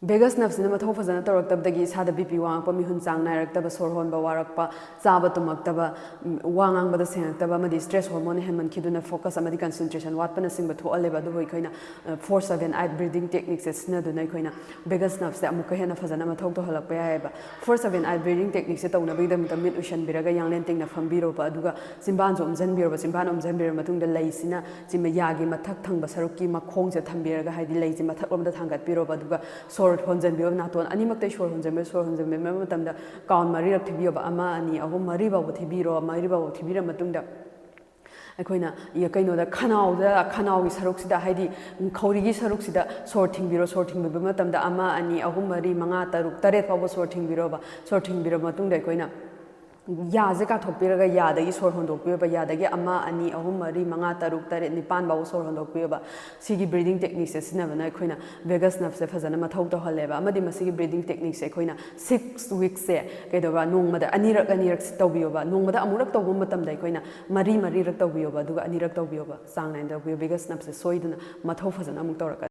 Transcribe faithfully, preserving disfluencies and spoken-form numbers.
ꯚꯦꯒꯁ ꯅꯞꯁꯤꯅ ꯃꯊꯧ ꯐꯖꯅ ꯇꯧꯔꯛꯇꯕꯗꯒꯤ ꯏꯁꯥꯗ ꯕꯤ ꯄꯤ ꯋꯥꯡꯉꯛꯄ, ꯃꯤꯍꯨꯟ ꯆꯥꯡ ꯅꯥꯏꯔꯛꯇꯕ, ꯁꯣꯔ ꯍꯣꯟꯕ ꯋꯥꯔꯛꯄ, ꯆꯥꯕ ꯇꯨꯝꯃꯛꯇꯕ, ꯎꯝ, ꯋꯥ ꯉꯥꯡꯕꯗ ꯁꯦꯡꯉꯛꯇꯕ ꯑꯃꯗꯤ ꯁ꯭ꯇ꯭ꯔꯦꯁ ꯍꯣꯔꯃꯣꯟꯅ ꯍꯦꯟꯃꯟꯈꯤꯗꯨꯅ ꯐꯣꯀꯁ ꯑꯃꯗꯤ ꯀꯟꯁꯦꯟꯇ꯭ꯔꯦꯁꯟ ꯋꯥꯠꯄꯅꯆꯤꯡꯕ ꯊꯣꯛꯍꯜꯂꯦꯕ꯫ ꯑꯗꯨꯕꯨ ꯑꯩꯈꯣꯏꯅ ꯐꯣꯔ ꯁꯚꯦꯟ ꯑꯩꯠ ꯕ꯭ꯔꯤꯗꯤꯡ ꯇꯦꯛꯅꯤꯛꯁꯦ ꯁꯤꯖꯤꯟꯅꯗꯨꯅ ꯑꯩꯈꯣꯏꯅ ꯚꯦꯒꯁ ꯅꯞꯁꯦ ꯑꯃꯨꯛꯀ ꯍꯦꯟꯅ ꯐꯖꯅ ꯃꯊꯧ ꯇꯧꯍꯜꯂꯛꯄ ꯌꯥꯏꯑꯕ꯫ ꯐꯣꯔ ꯁꯚꯦꯟ ꯑꯩꯠ ꯕ꯭ꯔꯤꯗꯤꯡ ꯇꯦꯛꯅꯤꯛꯁꯦ ꯇꯧꯅꯕꯒꯤꯗꯃꯛꯇ ꯃꯤꯠ ꯎꯏꯁꯟꯕꯤꯔꯒ ꯌꯥꯡꯂꯦꯟ ꯇꯤꯡꯅ ꯐꯝꯕꯤꯔꯣꯕ꯫ ꯑꯗꯨꯒ ꯆꯤꯝꯕꯥꯟꯁꯨ ꯎꯝꯖꯟꯕꯤꯔꯣꯕ꯫ ꯆꯤꯝꯕꯥꯟ ꯎꯝꯖꯟꯕꯤꯔ ꯃꯇꯨꯡꯗ ꯂꯩꯁꯤꯅ ꯆꯤꯝꯕ ꯌꯥꯒꯤ ꯃꯊꯛ ꯊꯪꯕ ꯁꯔꯨꯛꯀꯤ ꯃꯈꯣꯡꯁꯦ ꯊꯝꯕꯤꯔꯒ, ꯍꯥꯏꯗꯤ ꯂꯩꯁꯦ ꯃꯊꯛꯂꯣꯝꯗ ꯊꯥꯡꯒꯠꯄꯤꯔꯣꯕ꯫ ꯑꯗꯨꯒ ꯁꯣꯔ ꯍꯣꯟꯖꯟꯕꯤꯌꯣ, ꯅꯥꯇꯣꯟ ꯑꯅꯤꯃꯛꯇꯩ ꯁꯣꯔ ꯍꯣꯟꯖꯟꯕꯤꯌꯣ꯫ ꯁꯣꯔ ꯍꯣꯟꯖꯟꯕꯤꯕ ꯃꯇꯝꯗ ꯀꯥꯎꯟ ꯃꯔꯤꯔꯛ ꯊꯤꯕꯤꯌꯣꯕ꯫ ꯑꯃ, ꯑꯅꯤ, ꯑꯍꯨꯝ, ꯃꯔꯤ ꯐꯥꯎꯕ ꯊꯤꯕꯤꯔꯣ꯫ ꯃꯔꯤ ꯐꯥꯎꯕ ꯊꯤꯕꯤꯔ ꯃꯇꯨꯡꯗ ꯑꯩꯈꯣꯏꯅ ꯌ-, ꯀꯩꯅꯣꯗ, ꯈꯅꯥꯎꯗ, ꯈꯅꯥꯎꯒꯤ ꯁꯔꯨꯛꯁꯤꯗ, ꯍꯥꯏꯗꯤ ꯈꯧꯔꯤꯒꯤ ꯁꯔꯨꯛꯁꯤꯗ ꯁꯣꯔ ꯊꯤꯡꯕꯤꯔꯣ꯫ ꯁꯣꯔ ꯊꯤꯡꯕꯤꯕ ꯃꯇꯝꯗ ꯑꯃ, ꯑꯅꯤ, ꯑꯍꯨꯝ, ꯃꯔꯤ, ꯃꯉꯥ, ꯇꯔꯨꯛ, ꯇꯔꯦꯠ ꯐꯥꯎꯕ ꯁꯣꯔ ꯊꯤꯡꯕꯤꯔꯣꯕ꯫ ꯁꯣꯔ ꯊꯤꯡꯕꯤꯔꯕ ꯃꯇꯨꯡꯗ ꯑꯩꯈꯣꯏꯅ ꯌꯥꯁꯦ ꯀꯥꯊꯣꯛꯄꯤꯔꯒ ꯌꯥꯗꯒꯤ ꯁꯣꯔ ꯍꯣꯟꯗꯣꯛꯄꯤꯌꯣꯕ꯫ ꯌꯥꯗꯒꯤ ꯑꯃ, ꯑꯅꯤ, ꯑꯍꯨꯝ, ꯃꯔꯤ, ꯃꯉꯥ, ꯇꯔꯨꯛ, ꯇꯔꯦꯠ, ꯅꯤꯄꯥꯟ ꯐꯥꯎꯕ ꯁꯣꯔ ꯍꯣꯟꯗꯣꯛꯄꯤꯌꯣꯕ꯫ ꯁꯤꯒꯤ ꯕ꯭ꯔꯤꯗꯤꯡ ꯇꯦꯛꯅꯤꯛꯁꯦ ꯁꯤꯖꯤꯟꯅꯕꯅ ꯑꯩꯈꯣꯏꯅ ꯚꯦꯒꯁ ꯅꯞꯁꯦ ꯐꯖꯅ ꯃꯊꯧ ꯇꯧꯍꯜꯂꯦꯕ꯫ ꯑꯃꯗꯤ ꯃꯁꯤꯒꯤ ꯕ꯭ꯔꯤꯗꯤꯡ ꯇꯦꯛꯅꯤꯛꯁꯦ ꯑꯩꯈꯣꯏꯅ ꯁꯤꯛꯁ ꯋꯤꯛꯁꯦ ꯀꯩꯗꯧꯕ, ꯅꯣꯡꯃꯗ ꯑꯅꯤꯔꯛ ꯑꯅꯤꯔꯛ ꯇꯧꯕꯤꯌꯣꯕ꯫ ꯅꯣꯡꯃꯗ ꯑꯃꯨꯔꯛ ꯇꯧꯕ ꯃꯇꯝꯗ ꯑꯩꯈꯣꯏꯅ ꯃꯔꯤ ꯃꯔꯤꯔꯛ ꯇꯧꯕꯤꯌꯣꯕ꯫ ꯑꯗꯨꯒ ꯑꯅꯤꯔꯛ ꯇꯧꯕꯤꯌꯣꯕ꯫ ꯆꯥꯡ ꯅꯥꯏꯅ ꯇꯧꯕꯤꯌꯣ꯫ ꯚꯦꯒꯁ ꯅꯞꯁꯦ ꯁꯣꯏꯗꯅ ꯃꯊꯧ ꯐꯖꯅ ꯑꯃꯨꯛ ꯇꯧꯔꯛꯀꯅꯤ꯫